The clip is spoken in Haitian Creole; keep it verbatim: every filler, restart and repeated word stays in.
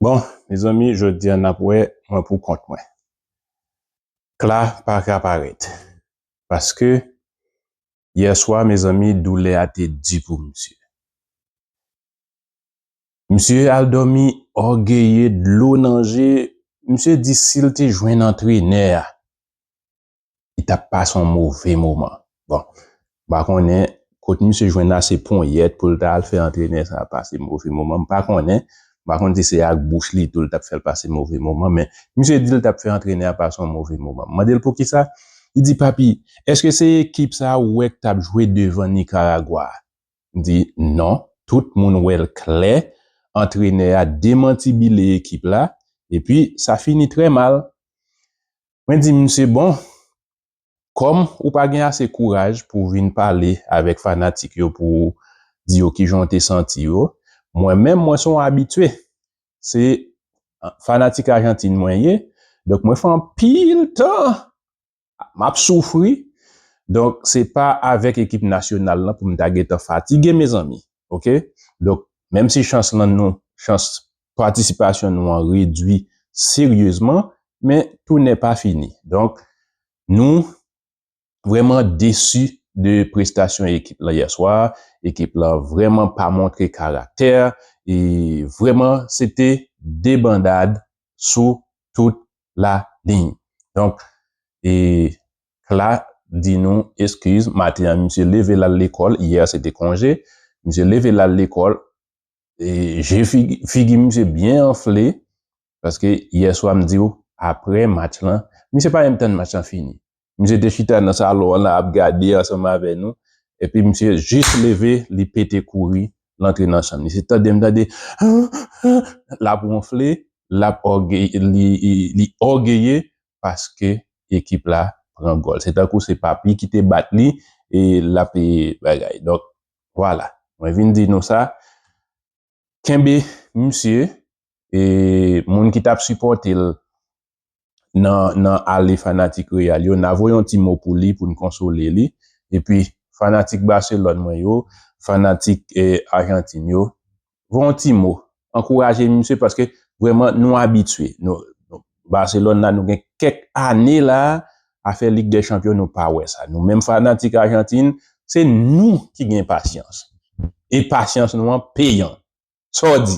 Bon, mezanmi, jodi a n ap wè mwen pou kont mwen. Kla pa ka parèt. Paske yè swa, mezanmi, doulè a te di pou misye. Misye al dòmi ògeye, dlo nan je. Misye di si l te jwenn antrenè a, li t ap pase yon move moman. Bon, m pa konnen kot misye jwenn ase ponyèt pou l ta al fè antrenè sa pase move moman. M pa konnen. M pa konn si se ak bouch li tou l t ap fè l pase move moman, men misye di l t ap fè antrenè a pase yon move moman. M mande l poukisa? Li di, papi, èske se ekip sa ou wè k t ap jwe devan Nikaragwa a? M di, non, tout moun wè l klè. Antrenè a demantibile ekip la, epi sa fini trè mal. Mwen di misye, bon, kòm ou pa gen ase kouraj pou w vin pale avèk fanatik yo, pou w di yo kijan w te santi w, mwen menm, mwen se yon abitye. Se fanatik Ajantin mwen ye, donk mwen fè anpil tan m ap soufri. Donk, se pa avèk ekip nasyonal lan pou m ta gentan fatige, mezanmi. Oke? Donk, menm si chans lan nou, chans patisipasyon nou an redwi seryezman, men tou n'est pas fini. Donk, nou vrèman desi de prestasyon ekip lan yè swa. Ekip lan vrèman pa montre karaktè. E vrèman, se te debandad sou tout la liy. Donk, e Kla di nou eskiz. Maten an, misye leve l al lekòl. Yè, se te konje. Misye leve l al lekòl. E je figi, figi misye byen anfle. Paske yè swa, m di w, apre match lan, misye pa menm tann match lan fini. Misye te chita nan salon an la, ap gade ansanm avè nou. Epi misye jis leve, li pete kouri, l antre nan chanm li. Se tande m tande, l ap wonfle, l ap ògeye, li, li, li ògeye paske ekip la pran gòl. Se tankou se papi ki te bat li e l ap, e, bagay. Donk, vwala. Mwen vin di nou sa. Kenbe misye, e moun ki t ap sipòte l nan, nan ale fanatik Real yo, n a voye yon ti mo pou li, pou n konsole li. Epi, fanatik Barcelone mwen yo, fanatik, e, Ajantin yo, voye yon ti mo. Ankouraje misye paske vrèman nou abitye. Nou, nou, Barcelone la, nou gen kèk ane la, afè Lig dè Chanpyon, nou pa wè sa. Nou menm fanatik Ajantin, se nou ki gen pasyans. E pasyans nou an peyan. Sa w di?